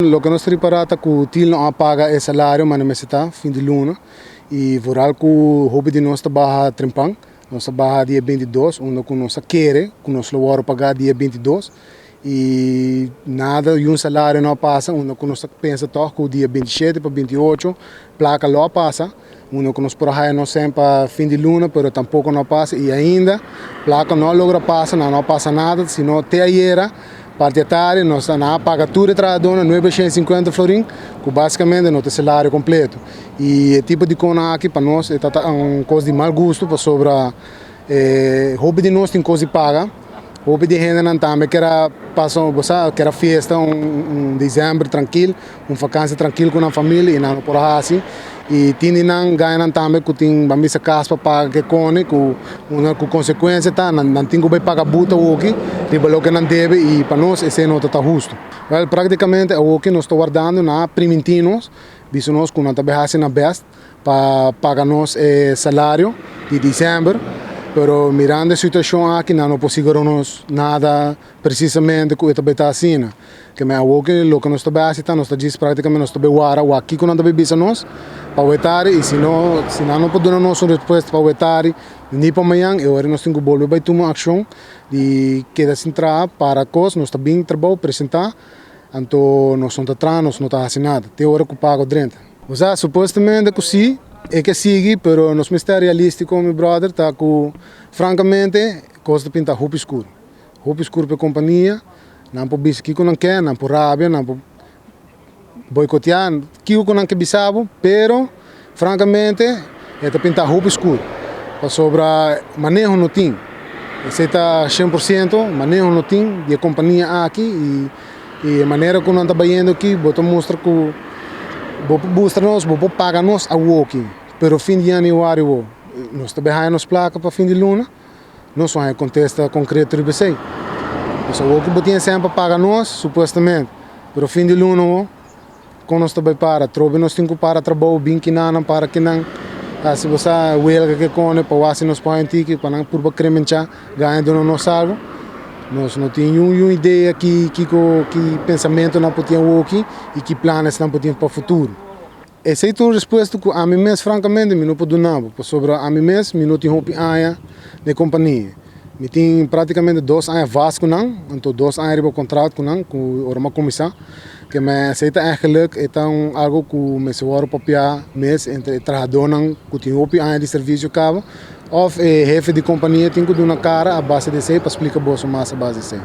Loke nos ta ripará ta ku Til no a paga e salario manera mester ta fin di luna i vooral ku hopi di nos ta baha trempan. Nos a baha dia 22 unda ku nos a kere ku nos lo wòrdu pagá dia 22 i nada i un salario no a pasa unda ku nos ta pensa tòg ku dia 27 pa 28 plaka lo a pasa unda ku nos por a haya nos sèn pa fin di luna, pero tampoko no a pasa i ainda plaka no a logra pasa, nan no a pasa nada, sino te ayera parti atardi nos nan a paga tur e trahadónan 950 florin, ku basikamente no ta e salario kompleto. I e tipo di kosnan aki pa nos e ta un kos di mal gusto, pasobra e hopi di nos tin kos di paga. Hopi di hendenan tambe kier a pasa, bo sa, kier a fiesta un december trankil, un vakansia trankil ku nan familia i nan no por a hasi. I tin di nan gañanan tambe ku tin ban bisa kas pa paga ke kone ku una ku konsekuensia ta nan nan tin ku bai paga but awoki riba loke nan debe i pa nos esei no ta ta hustu. Wèl, praktikamente awoki nos ta wardando nan a primintí nos, bisa nos ku nan ta bai hasi nan bèst pa paga nos e salario di december, pero mirando e situacion aki nan no por sigura nos nada precisamente cu e ta bay ta asina. Ke men awor ke loke nos ta bay haci ta nos ta djis practicamente nos ta bay wara wak kico nan ta bay bisa nos pa wetari y si no si nan no por duna nos un respuesta pa wetari ni pa mañan e ora nos tin cu bolbe bay tuma accion di keda sin traha para cos nos ta bin trabao presenta anto nos no ta traha, nos no ta haci nada te ora cu pago drenta. Osea, supuestamente cu si, e ke sigui, pero nos mester realistico, mi brother, ta cu francamente cos ta pinta hopi scur. Hopi scur pa e compania, nan por bisa kico nan ke, nan por rabia, nan por boicotea, kico cu nan ke bisa bo, pero francamente e ta pinta hopi scur, pasobra maneho no tin. Esey ta 100%, maneho no tin di e compania aki y e manera cu nan ta bayendo aki bo ta mustra cu bo por bustra nos, bo por paga nos awoki, pero fin di januari bo nos ta bay haya nos placa pa fin di luna? Nos no haya contesta concreto riba esey. Nos awoki bo tin esey pa paga nos, supuestamente, pero fin di luna bo con nos ta bay para? Trobe nos tin cu para trabou, bin kinanan, para kinan, hasi bo sa welga ke kone pa wak si nos por haya un tiki pa nan purba kremencha gana duna nos algo. Nos no tin niun niun idea ki kiko ki pensamentonan por tin awoki y ki planes nan por tin pa futuro. Esey ta un respuesta cu ami mes francamente mi no por duna bo pasobra ami mes mi no tin hopi aña na e compania. Mi tin prácticamente 2 aña vast cu nan, anto 2 aña riba contract cu nan cu ora mi a cuminsa. Ke men esey ta eigenlijk e ta un algo cu mester wòrdu papia mes entre e trahadónan cu tin hopi aña di servicio caba of e hefe di compania tin cu duna cara a base di esey pa splica boso mas a base di esey.